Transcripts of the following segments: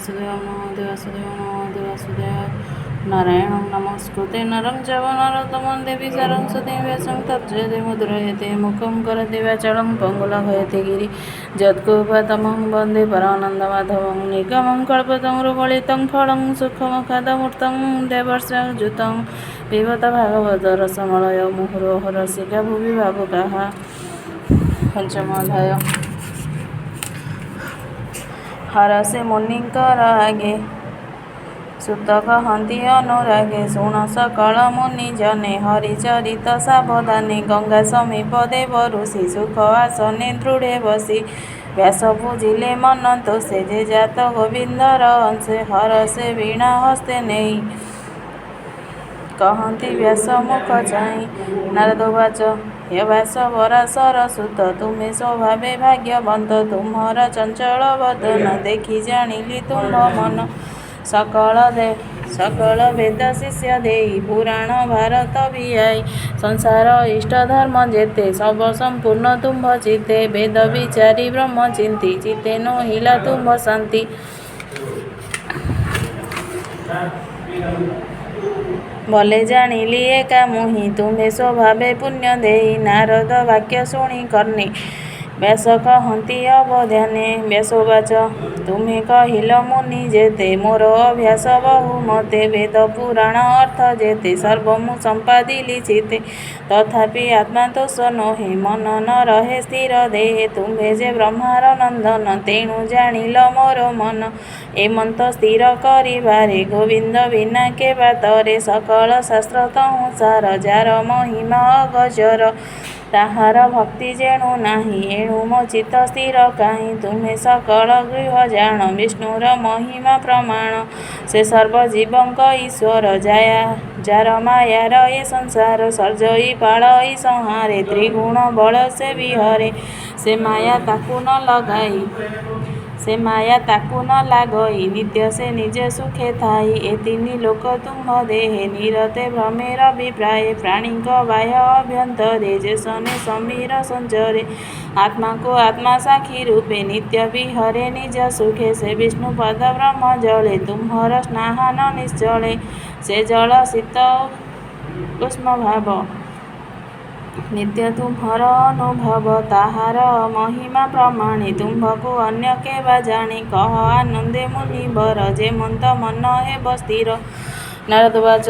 ବାସୁଦେବ ନମୋ ବାସୁଦେବ ନମୋ ବାସୁଦେବ। ନାରାୟଣ ନମସ୍କୃତେ ନରଂ ଚୈବ ନରୋତ୍ତମଂ ଦେବୀ ସରସ୍ୱତୀं ବ୍ୟାସଂ ତତ୍ ଜୟତେ ମୁଖं କରୋତି ବାଚାଳଂ ପଙ୍ଗୁଲଂଘୟତେ ଗିରି ଯତ୍କୃପାତମହଂ ବନ୍ଦେ ପରମାନନ୍ଦମାଧବଂ। ନିଗମं କଳ୍ପତରୁଗଳିतं ଫଳଂ ସୁଖମୁଖାଦମୃतं ଦେବର୍ଷିଯୁतं ପିବତ ଭାଗବତ ରସମଳୟ ମୁହୁରହୋ ରସିକା ଭୁବି ଭାବୁକାଃ। ପଞ୍ଚମ ଅଧ୍ୟାୟ। ହରଷି ମୁନିଙ୍କର ଆଗେ ସୂତ କହନ୍ତି ଅନୁରାଗେ, ଶୁଣ ସକଳ ମୁନି ଜନେ ହରି ଚରିତ ସାବଧାନେ। ଗଙ୍ଗା ସମୀପ ଦେବ ଋଷି ସୁଖ ଆସନେ ଦୃଢ଼େ ବସି। ବ୍ୟାସ ପୂଜିଲେ ମନ ତୋଷେ ଯେ ଜାତ ଗୋବିନ୍ଦର ଅଂଶେ। ହରଷେ ବୀଣା ହସ୍ତେ ନେଇ କହନ୍ତି ବ୍ୟାସ ମୁଖ ଚାହିଁ। ନାରଦ ଉବାଚ, ହେ ବ୍ୟାସ ପରାଶର ସୁତ ତୁମ୍ଭେ ସ୍ୱଭାବେ ଭାଗ୍ୟବନ୍ତ। ତୁମ୍ଭର ଚଞ୍ଚଳ ବଦନ ଦେଖି ଜାଣିଲି ତୁମ୍ଭ ମନ। ସକଳ ବେଦ ଶିଷ୍ୟ ଦେଇ ପୁରାଣ ଭାରତ ଭିଆଇ। ସଂସାର ଇଷ୍ଟ ଧର୍ମ ଯେତେ ସର୍ବ ସମ୍ପୂର୍ଣ୍ଣ ତୁମ୍ଭ ଚିତ୍ତେ। ବେଦ ବିଚାରି ବ୍ରହ୍ମ ଚିନ୍ତି ଚିତ୍ତେ ନୋହିଲା ତୁମ୍ଭ ଶାନ୍ତି। ବଲେ ଜାଣିଲି ଏକା ମୁହିଁ ତୁମ୍ଭେ ସ୍ୱଭାବେ ପୁଣ୍ୟଦେହୀ। ନାରଦ ବାକ୍ୟ ଶୁଣି କର୍ଣ୍ଣେ ବ୍ୟାସ କହନ୍ତି ଅବଧାନେ। ବ୍ୟାସୋବାଚ, ତୁମ୍ଭେ କହିଲ ମୁନି ଯେତେ ମୋର ଅଭ୍ୟାସ ବହୁମତେ। ବେଦ ପୁରାଣ ଅର୍ଥ ଯେତେ ସର୍ବ ମୁଁ ସମ୍ପାଦିଲି ଚିତ୍ତେ। ତଥାପି ଆତ୍ମା ତୋଷ ନୋହେ ମନ ନ ରହେ ସ୍ଥିର ଦେହେ। ତୁମ୍ଭେ ଯେ ବ୍ରହ୍ମାର ନନ୍ଦନ ତେଣୁ ଜାଣିଲ ମୋର ମନ। ଏମନ୍ତ ସ୍ଥିର କରିବାରେ ଗୋବିନ୍ଦ ବିନା କେବା ତରେ। ସକଳ ଶାସ୍ତ୍ର ତହୁଁ ସାର ଯାର ମହିମା ଅଗୋଚର। ତାହାର ଭକ୍ତି ଯେଣୁ ନାହିଁ ଏଣୁ ମୋ ଚିତ୍ତ ସ୍ଥିର କାହିଁ। ତୁମ୍ଭେ ସକଳ ଗୂହ୍ୟ ଜାଣ ବିଷ୍ଣୁର ମହିମା ପ୍ରମାଣ। ସେ ସର୍ବ ଜୀବଙ୍କ ଈଶ୍ୱର ଯାର ମାୟାର ଏ ସଂସାର। ସର୍ଜଇ ପାଳଇ ସଂହାରେ ତ୍ରିଗୁଣ ବଳେ ସେ ବିହରେ। ସେ ମାୟା ତାକୁ ନ ଲଗାଇ ସେ ମାୟା ତାକୁ ନ ଲାଗଇ ନିତ୍ୟ ସେ ନିଜ ସୁଖେ ଥାଇ। ଏ ତିନି ଲୋକ ତୁମ୍ଭ ଦେହେ ନିରତେ ଭ୍ରମେ ରବି ପ୍ରାୟେ। ପ୍ରାଣୀଙ୍କ ବାହ୍ୟ ଅଭ୍ୟନ୍ତରେ ଯେସନେ ସମୀର ସଞ୍ଚରେ। ଆତ୍ମାକୁ ଆତ୍ମା ସାକ୍ଷୀ ରୂପେ ନିତ୍ୟ ବିହରେ ନିଜ ସୁଖେ। ସେ ବିଷ୍ଣୁପଦ ବ୍ରହ୍ମ ଜଳେ ତୁମ୍ଭର ସ୍ନାନ ନିଶ୍ଚଳେ। ସେ ଜଳ ଶୀତ ଉଷ୍ମ ଭାବ ନିତ୍ୟ ତୁମ୍ଭର ଅନୁଭବ। ତାହାର ମହିମା ପ୍ରମାଣେ ତୁମ୍ଭକୁ ଅନ୍ୟ କେବା ଜାଣେ। କହ ଆନନ୍ଦେ ମୁନିବର ଯେମନ୍ତ ମନ ହେବ ସ୍ଥିର। ନାରଦ ଉବାଚ,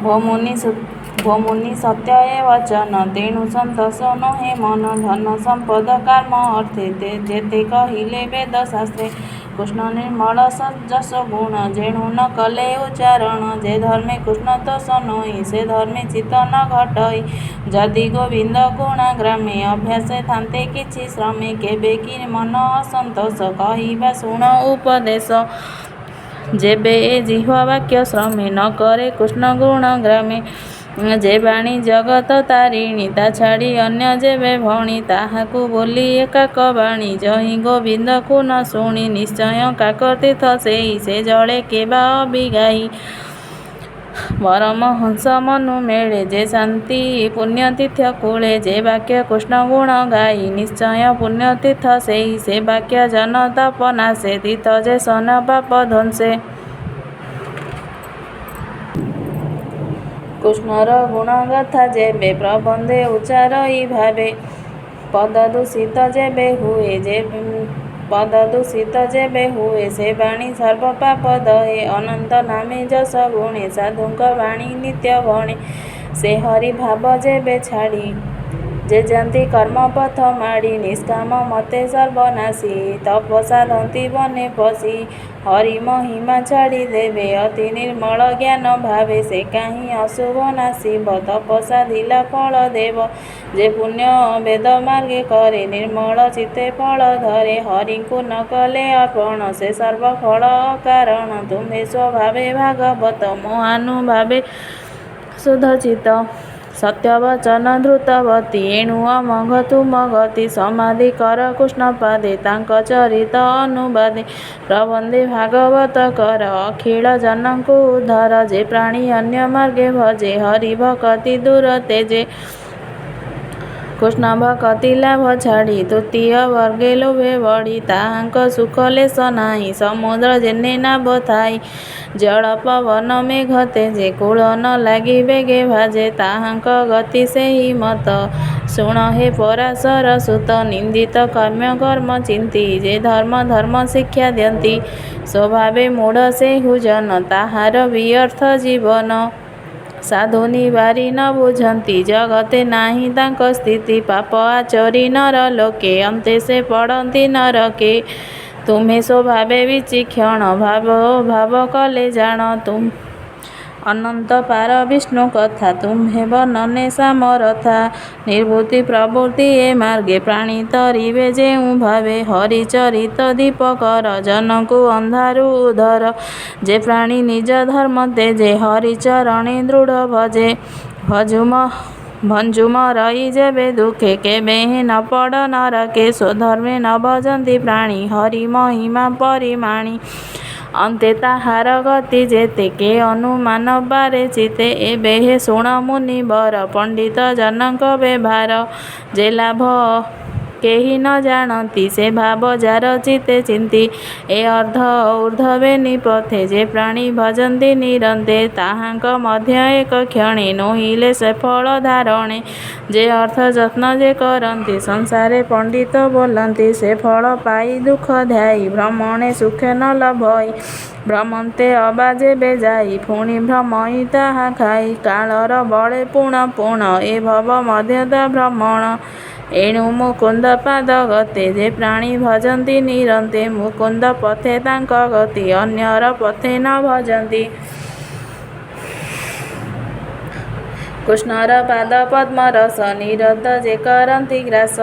ଭୋ ମୁନି ସତ୍ୟ ଏ ବଚନ ତେଣୁ ସନ୍ତୋଷ ନୋହେ ମନ। ଧନ ସମ୍ପଦ କାମ ଅର୍ଥେ ଯେତେ କହିଲେ ବେଦ ଶାସ୍ତ୍ରେ। କୃଷ୍ଣ ନିର୍ମଳ ଯଶୋ ଗୁଣ ଯେଣୁ ନ କଲେ ଉଚ୍ଚାରଣ। ଯେ ଧର୍ମେ କୃଷ୍ଣ ତୋଷ ନୋହି ସେ ଧର୍ମେ ଚିତ୍ତ ନ ଘଟଇ। ଯଦି ଗୋବିନ୍ଦ ଗୁଣଗ୍ରାମେ ଅଭ୍ୟାସେ ଥାନ୍ତେ କିଛି ଶ୍ରମେ। କେବେ କି ମନ ଅସନ୍ତୋଷ କହିବା ଶୁଣ ଉପଦେଶ। ଯେବେ ଏ ଜିହ୍ୱା ବାକ୍ୟ ଶ୍ରମେ ନ କରେ କୃଷ୍ଣ ଗୁଣ ଗ୍ରାମେ। ଯେ ବାଣୀ ଜଗତ ତାରିଣୀ ତା ଛାଡ଼ି ଅନ୍ୟ ଯେବେ ଭଣି। ତାହାକୁ ବୋଲି ଏ କାକ ବାଣୀ ଯହିଁ ଗୋବିନ୍ଦକୁ ନ ଶୁଣି। ନିଶ୍ଚୟ କାକ ତୀର୍ଥ ସେହି ସେ ଜଳେ କେବା ଅବିଗାହି। ପରମହଂସ ମନୁ ମେଳେ ଯେ ଶାନ୍ତି ପୁଣ୍ୟତୀର୍ଥ କୂଳେ। ଯେ ବାକ୍ୟେ କୃଷ୍ଣ ଗୁଣ ଗାଇ ନିଶ୍ଚୟ ପୁଣ୍ୟତୀର୍ଥ ସେହି। ସେ ବାକ୍ୟେ ଜନ ତାପ ନାଶେ ତୀର୍ଥ ଯେସନେ ପାପ ଧ୍ୱଂସେ। କୃଷ୍ଣର ଗୁଣଗାଥା ଯେବେ ପ୍ରବନ୍ଧେ ଉଚ୍ଚାରଇ ଭାବେ। ପଦ ଦୂଷିତ ଯେବେ ହୁଏ ପଦ ଦୂଷିତ ଯେବେ ହୁଏ ସେ ବାଣୀ ସର୍ବ ପାପ ଦହେ। ଅନନ୍ତ ନାମେ ଯଶ ଗୁଣେ ସାଧୁଙ୍କ ବାଣୀ ନିତ୍ୟ ଭଣେ। ସେ ହରି ଭାବ ଯେବେ ଛାଡ଼ି ଯେ ଯାନ୍ତି କର୍ମପଥ ମାଡ଼ି। ନିଷ୍କାମ ମତେ ସର୍ବ ନାଶି ତପ ସାଧନ୍ତି ବନେ ପଶି। ହରି ମହିମା ଛାଡ଼ି ଦେବେ ଅତି ନିର୍ମଳ ଜ୍ଞାନ ଭାବେ। ସେ କାହିଁ ଅଶୁଭ ନାଶିବ ତପ ସାଧିଲା ଫଳ ଦେବ। ଯେ ପୁଣ୍ୟ ବେଦ ମାର୍ଗେ କରେ ନିର୍ମଳ ଚିତ୍ତେ ଫଳ ଧରେ। ହରିଙ୍କୁ ନ କଲେ ଅର୍ପଣ ସେ ସର୍ବ ଫଳ ଅକାରଣ। ତୁମ୍ଭେ ସ୍ୱଭାବେ ଭାଗବତ ମୋହାନୁଭାବେ ଶୁଦ୍ଧଚିତ୍ତ। ସତ୍ୟ ବଚନ ଧୃତବତୀ ଏଣୁ ଅମୋଘ ତୁମ ଗତି। ସମାଧି କର କୃଷ୍ଣ ପାଦେ ତାଙ୍କ ଚରିତ ଅନୁବାଦେ। ପ୍ରବନ୍ଧେ ଭାଗବତ କର ଅଖିଳ ଜନଙ୍କୁ ଉଦ୍ଧାର। ଯେ ପ୍ରାଣୀ ଅନ୍ୟ ମାର୍ଗେ ଭଜେ ହରି ଭକତି ଦୂର ତେଜେ। କୃଷ୍ଣ ଭକତି ଲାଭ ଛାଡ଼ି ତୃତୀୟ ବର୍ଗେ ଲୋଭେ ବଢ଼ି। ତାହାଙ୍କ ସୁଖ ଲେଶ ନାହିଁ ସମୁଦ୍ର ଯେହ୍ନେ ନାବ ଥାଇ। ଜଳ ପବନ ମେଘ ତେଜେ କୂଳ ନ ଲାଗି ବେଗେ ଭାଜେ। ତାହାଙ୍କ ଗତି ସେହି ମତ ଶୁଣ ହେ ପରାଶର ସୁତ। ନିନ୍ଦିତ କାମ୍ୟ କର୍ମ ଚିନ୍ତି ଯେ ଧର୍ମ ଧର୍ମ ଶିକ୍ଷା ଦ୍ୟନ୍ତି। ସ୍ୱଭାବେ ମୂଢ଼ ସେହୁ ଜନ ତାହାର ବିଅର୍ଥ ଜୀବନ। ସାଧୁ ନିବାରି ନ ବୁଝନ୍ତି ଜଗତେ ନାହିଁ ତାଙ୍କ ସ୍ଥିତି। ପାପ ଆଚରି ନରଲୋକେ ଅନ୍ତେ ସେ ପଡ଼ନ୍ତି ନରକେ। ତୁମ୍ଭେ ସ୍ୱଭାବେ ବିଚକ୍ଷଣ ଭାବ ଭାବ କଲେ ଜାଣ। ଅନନ୍ତ ପାର ବିଷ୍ଣୁ କଥା ତୁମ୍ଭେ ବର୍ଣ୍ଣନେ ସମରଥା। ନିବୃତ୍ତି ପ୍ରବୃତ୍ତି ଏ ମାର୍ଗେ ପ୍ରାଣୀ ତରିବେ ଯେଉଁ ଭାବେ। ହରି ଚରିତ ଦୀପକର ଜନଙ୍କୁ ଅନ୍ଧାରୁ ଉଦ୍ଧର। ଯେ ପ୍ରାଣୀ ନିଜ ଧର୍ମ ତେଜେ ହରି ଚରଣେ ଦୃଢ଼ ଭଜେ। ଭଞ୍ଜୁ ମରଇ ଯେବେ ଦୁଃଖେ କେବେହେଁ ନ ପଡ଼ ନରକେ। ସ୍ୱଧର୍ମେ ନ ଭଜନ୍ତି ପ୍ରାଣୀ ହରି ମହିମା ପରିମାଣି। ଅନ୍ତେ ତାହାର ଗତି ଯେତେ କେ ଅନୁମାନ ପାରେ ଚିତ୍ତେ। ଏବେ ହେ ଶୁଣ ମୁନିବର ପଣ୍ଡିତ ଜନଙ୍କ ବେଭାର। ଯେ ଲାଭ କେହି ନ ଜାଣନ୍ତି ସେ ଭାବ ଯାର ଚିତ୍ତେ ଚିନ୍ତି। ଏ ଅର୍ଦ୍ଧ ଊର୍ଦ୍ଧ୍ୱ ବେନି ପଥେ ଯେ ପ୍ରାଣୀ ଭଜନ୍ତି ନିରନ୍ତେ। ତାହାଙ୍କ ମଧ୍ୟ ଏକ କ୍ଷଣେ ନୋହିଲେ ସେ ଫଳ ଧାରଣେ। ଯେ ଅର୍ଥ ଯତ୍ନ ଯେ କରନ୍ତି ସଂସାରେ ପଣ୍ଡିତ ବୋଲନ୍ତି। ସେ ଫଳ ପାଇ ଦୁଃଖ ଧ୍ୟାଇ ଭ୍ରମଣେ ସୁଖ ନ ଲଭଇ। ଭ୍ରମନ୍ତେ ଅବା ଯେବେ ଯାଇ ପୁଣି ଭ୍ରମଇ ତାହା ଖାଇ। କାଳର ବଳେ ପୁଣ ପୁଣ ଏ ଭବ ମଧ୍ୟ ତା ଭ୍ରମଣ। ଏଣୁ ମୁକୁନ୍ଦ ପାଦଗତେ ଯେ ପ୍ରାଣୀ ଭଜନ୍ତି ନିରନ୍ତେ। ମୁକୁନ୍ଦ ପଥେ ତାଙ୍କ ଗତି ଅନ୍ୟର ପଥେ ନ ଭଜନ୍ତି। କୃଷ୍ଣର ପାଦପଦ୍ମ ରସ ନିରତ ଯେ କରନ୍ତି ଗ୍ରାସ।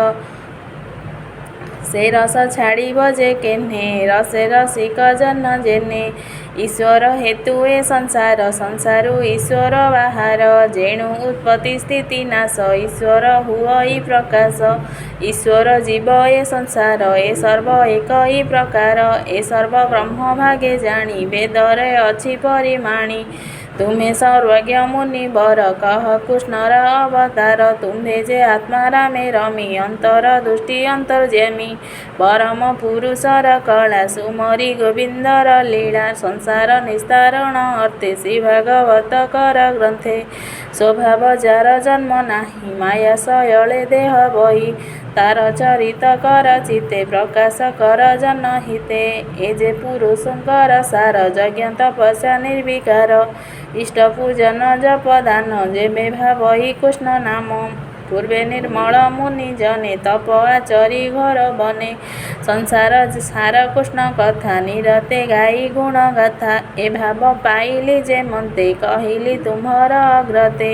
ସେ ରସ ଛାଡ଼ିବ ଯେ କେହ୍ନେ ରସେ ରସିକ ଜନ ଯେହ୍ନେ। ଈଶ୍ୱର ହେତୁ ଏ ସଂସାର ସଂସାରୁ ଈଶ୍ୱର ବାହାର। ଯେଣୁ ଉତ୍ପତ୍ତି ସ୍ଥିତି ନାଶ ଈଶ୍ୱର ହୁଅଇ ପ୍ରକାଶ। ଈଶ୍ୱର ଜୀବ ଏ ସଂସାର ଏ ସର୍ବ ଏକଇ ପ୍ରକାର। ଏ ସର୍ବ ବ୍ରହ୍ମ ଭାଗେ ଜାଣି ବେଦରେ ଅଛି ପରିମାଣି। ତୁମ୍ଭେ ସର୍ବଜ୍ଞ ମୁନିବର କହ କୃଷ୍ଣର ଅବତାର। ତୁମ୍ଭେ ଯେ ଆତ୍ମାରାମେ ରମି ଅନ୍ତର ଦୃଷ୍ଟି ଅନ୍ତର୍ଯ୍ୟାମୀ। ପରମ ପୁରୁଷର କଳା ସୁମରି ଗୋବିନ୍ଦର ଲୀଳା। ସଂସାର ନିସ୍ତାରଣ ଅର୍ଥେ ଶ୍ରୀଭାଗବତ କର ଗ୍ରନ୍ଥେ। ସ୍ୱଭାବ ଯାର ଜନ୍ମ ନାହିଁ ମାୟା ସୟଳେ ଦେହ ବହି। ତାର ଚରିତ କର ଚିତ୍ତେ ପ୍ରକାଶ କର ଜନହିତେ। ଏ ଯେ ପୁରୁଷଙ୍କର ସାର ଯଜ୍ଞ ତପସ୍ୟା ନିର୍ବିକାର। ଇଷ୍ଟ ପୂଜନ ଜପ ଦାନ ଯେବେ ଭାବଇ କୃଷ୍ଣ ନାମ। ପୂର୍ବେ ନିର୍ମଳ ମୁନି ଜନେ ତପ ଆଚରି ଘୋର ବନେ। ସଂସାର ସାର କୃଷ୍ଣ କଥା ନିରତେ ଗାଇ ଗୁଣଗାଥା। ଏ ଭାବ ପାଇଲି ଯେମନ୍ତେ କହିଲି ତୁମ୍ଭର ଅଗ୍ରତେ।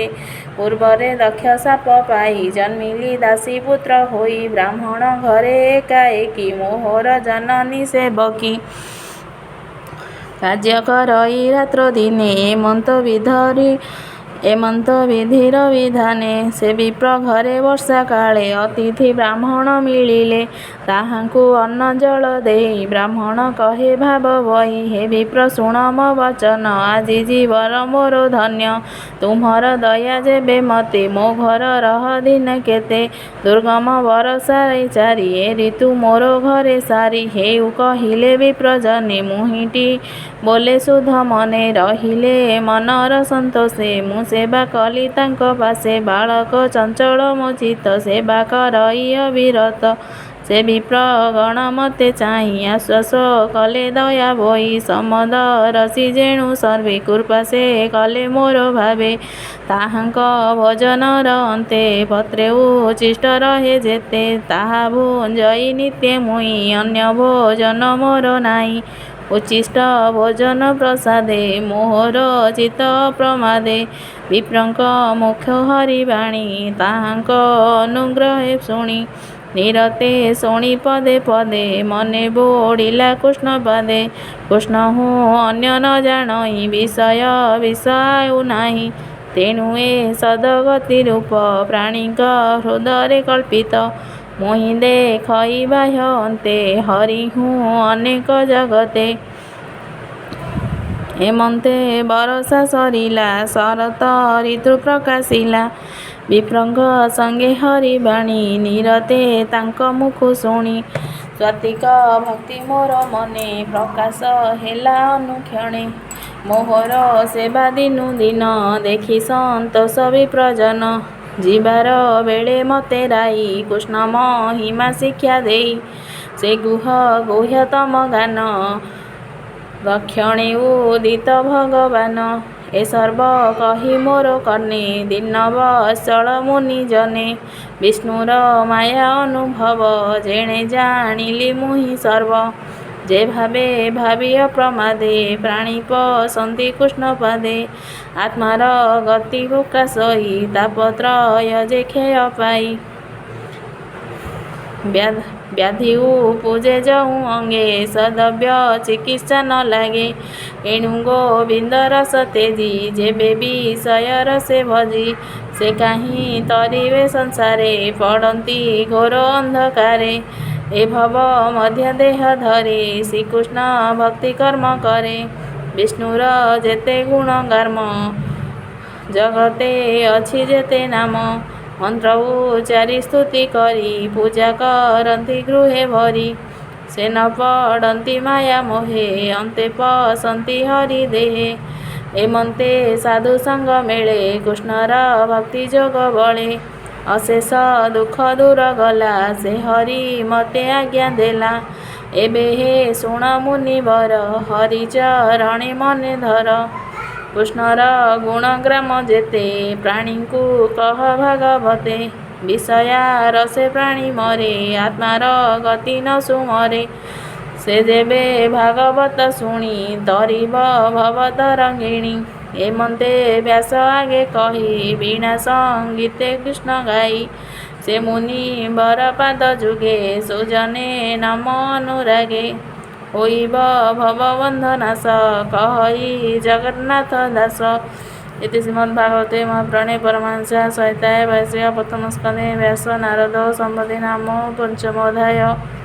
ପୂର୍ବରେ ଦକ୍ଷ ଶାପ ପାଇ ଜନ୍ମିଲି ଦାସୀପୁତ୍ର ହୋଇ। ବ୍ରାହ୍ମଣ ଘରେ ଏକାଏକୀ ମୋହର ଜନନୀ ସେବକୀ। କାର୍ଯ୍ୟ କରଇ ରାତ୍ର ଦିନେ ଏମନ୍ତ ବିଧିର ବିଧାନେ। ସେ ବିପ୍ର ଘରେ ବର୍ଷା କାଳେ ଅତିଥି ବ୍ରାହ୍ମଣ ମିଳିଲେ। ତାହାଙ୍କୁ ଅନ୍ନ ଜଳ ଦେଇ ବ୍ରାହ୍ମଣ କହେ ଭାବ ବହି। ହେ ବିପ୍ର ଶୁଣ ମୋ ବଚନ ଆଜି ଜୀବନ ମୋର ଧନ୍ୟ। ତୁମ୍ଭର ଦୟା ଯେବେ ମତେ ମୋ ଘର ରହ ଦିନେ କେତେ। ଦୁର୍ଗମ ବରଷା ଏ ଚାରି ଏ ଋତୁ ମୋର ଘରେ ସାରି। ହେଉ କହିଲେ ବିପ୍ରଜନେ ମୁହିଁଟି ବୋଲେ ଶୁଦ୍ଧ ମନେ। ରହିଲେ ମନର ସନ୍ତୋଷେ ମୁଁ ସେବା କଲି ତାଙ୍କ ପାଶେ। ବାଳକ ଚଞ୍ଚଳ ମୋ ଚିତ୍ତ ସେବା କରଇ ଅବିରତ। ସେ ବିପ୍ରଗଣ ମୋତେ ଚାହିଁ ଆଶ୍ୱାସ କଲେ ଦୟା ବହି। ସମଦର୍ଶୀ ଯେଣୁ ସର୍ବେ କୃପା ସେ କଲେ ମୋର ଭାବେ। ତାହାଙ୍କ ଭୋଜନର ଅନ୍ତେ ପତ୍ରେ ଉଚ୍ଛିଷ୍ଟ ରହେ ଯେତେ। ତାହା ଭୁଞ୍ଜଇ ନିତ୍ୟେ ମୁହିଁ ଅନ୍ୟ ଭୋଜନ ମୋର ନାହିଁ। ଉଚ୍ଛିଷ୍ଟ ଭୋଜନ ପ୍ରସାଦେ ମୋହର ଚିତ୍ତ ଅପ୍ରମାଦେ। ବିପ୍ରଙ୍କ ମୁଖୁ ହରିବାଣୀ ତାହାଙ୍କ ଅନୁଗ୍ରହେ ଶୁଣି। ନିରତେ ଶୁଣି ପଦେ ପଦେ ମନେ ବୁଡ଼ିଲା କୃଷ୍ଣ ପାଦେ। କୃଷ୍ଣହୁଁ ଅନ୍ୟ ନ ଜାଣଇ ବିଷୟ ବିଷ ଆଉ ନାହିଁ। ତେଣୁ ଏ ସଦଗତି ରୂପ ପ୍ରାଣୀଙ୍କ ହୃଦରେ କଳ୍ପିତ। ମୁହିଁ ଦେଖଇ ବାହ୍ୟ ଅନ୍ତେ ହରିହୁଁ ଅନେକ ଜଗତେ। ଏମନ୍ତେ ବରଷା ସରିଲା ଶରତ ଋତୁ ପ୍ରକାଶିଲା। ବିପ୍ରଙ୍କ ସଙ୍ଗେ ହରିବାଣୀ ନିରତେ ତାଙ୍କ ମୁଖୁ ଶୁଣି। ସାତ୍ତ୍ୱିକ ଭକ୍ତି ମୋର ମନେ ପ୍ରକାଶ ହେଲା ଅନୁକ୍ଷଣେ। ମୋହର ସେବା ଦିନୁ ଦିନ ଦେଖି ସନ୍ତୋଷ ବିପ୍ରଜନ। ଯିବାର ବେଳେ ମୋତେ ରାଇ କୃଷ୍ଣ ମହିମା ଶିକ୍ଷା ଦେଇ। ସେ ଗୁହ୍ୟ ଗୁହ୍ୟତମ ଜ୍ଞାନ ଦକ୍ଷିଣେ ଉଦିତ ଭଗବାନ। ଏ ସର୍ବ କହି ମୋର କର୍ଣ୍ଣେ ଦୀନବତ୍ସଳ ମୁନିଜନେ। ବିଷ୍ଣୁର ମାୟା ଅନୁଭବ ଯେଣେ ଜାଣିଲି ମୁହିଁ ସର୍ବ। ଯେ ଭାବେ ଭାବି ଅପ୍ରମାଦେ ପ୍ରାଣୀ ପଶନ୍ତି କୃଷ୍ଣପାଦେ। ଆତ୍ମାର ଗତି ପ୍ରକାଶଇ ତାପତ୍ରୟ ଯେ କ୍ଷୟ ପାଇ। ବ୍ୟାଧି ଉପୁଜେ ଯହୁଁ ଅଙ୍ଗେ ସଦ୍ରବ୍ୟ ଚିକିତ୍ସା ନ ଲାଗେ। ଏଣୁ ଗୋବିନ୍ଦ ରସ ତେଜି ଯେବେ ବିଷୟ ରସେ ଭଜି। ସେ କାହିଁ ତରିବେ ସଂସାରେ ପଡ଼ନ୍ତି ଘୋର ଅନ୍ଧକାରେ। ଏ ଭବ ମଧ୍ୟେ ଦେହ ଧରି ଶ୍ରୀକୃଷ୍ଣ ଭକ୍ତି କର୍ମ କରେ। ବିଷ୍ଣୁର ଯେତେ ଗୁଣଗ୍ରାମ ଜଗତେ ଅଛି ଯେତେ ନାମ। ମନ୍ତ୍ର ଉଚ୍ଚାରି ସ୍ତୁତି କରି ପୂଜା କରନ୍ତି ଗୃହେ ଭରି। ସେ ନ ପଡ଼ନ୍ତି ମାୟା ମୋହେ ଅନ୍ତେ ପଶନ୍ତି ହରି ଦେହେ। ଏମନ୍ତେ ସାଧୁ ସଙ୍ଗ ମେଳେ କୃଷ୍ଣର ଭକ୍ତି ଯୋଗ ବଳେ। ଅଶେଷ ଦୁଃଖ ଦୂର ଗଲା ସେ ହରି ମୋତେ ଆଜ୍ଞା ଦେଲା। ଏବେ ହେ ଶୁଣ ମୁନିବର ହରି ଚରଣେ ମନ ଧର। କୃଷ୍ଣର ଗୁଣଗ୍ରାମ ଯେତେ ପ୍ରାଣୀଙ୍କୁ କହ ଭାଗବତେ। ବିଷୟା ରସେ ପ୍ରାଣୀ ମରେ ଆତ୍ମାର ଗତି ନ ସୁମରେ। ସେ ଯେବେ ଭାଗବତ ଶୁଣି ତରିବ ଭବ ତରଙ୍ଗିଣୀ। ଏମନ୍ତେ ବ୍ୟାସ ଆଗେ କହି ବୀଣା ସଙ୍ଗୀତେ କୃଷ୍ଣ ଗାଇ। ସେ ମୁନିବର ପାଦ ଯୁଗେ ସୁଜନେ ନମ ଅନୁରାଗେ। ହୋଇବ ଭବବନ୍ଧ ନାଶ କହଇ ଜଗନ୍ନାଥ ଦାସ। ଇତି ଶ୍ରୀମଦ୍ଭାଗବତେ ମହାପୁରାଣେ ପରମହଂସ୍ୟାଂ ସଂହିତାୟାଂ ବୈଶିକ ପ୍ରଥମସ୍କନ୍ଧେ ବ୍ୟାସ ନାରଦ ସମ୍ବାଦ ନାମ ପଞ୍ଚମୋऽଧ୍ୟାୟଃ।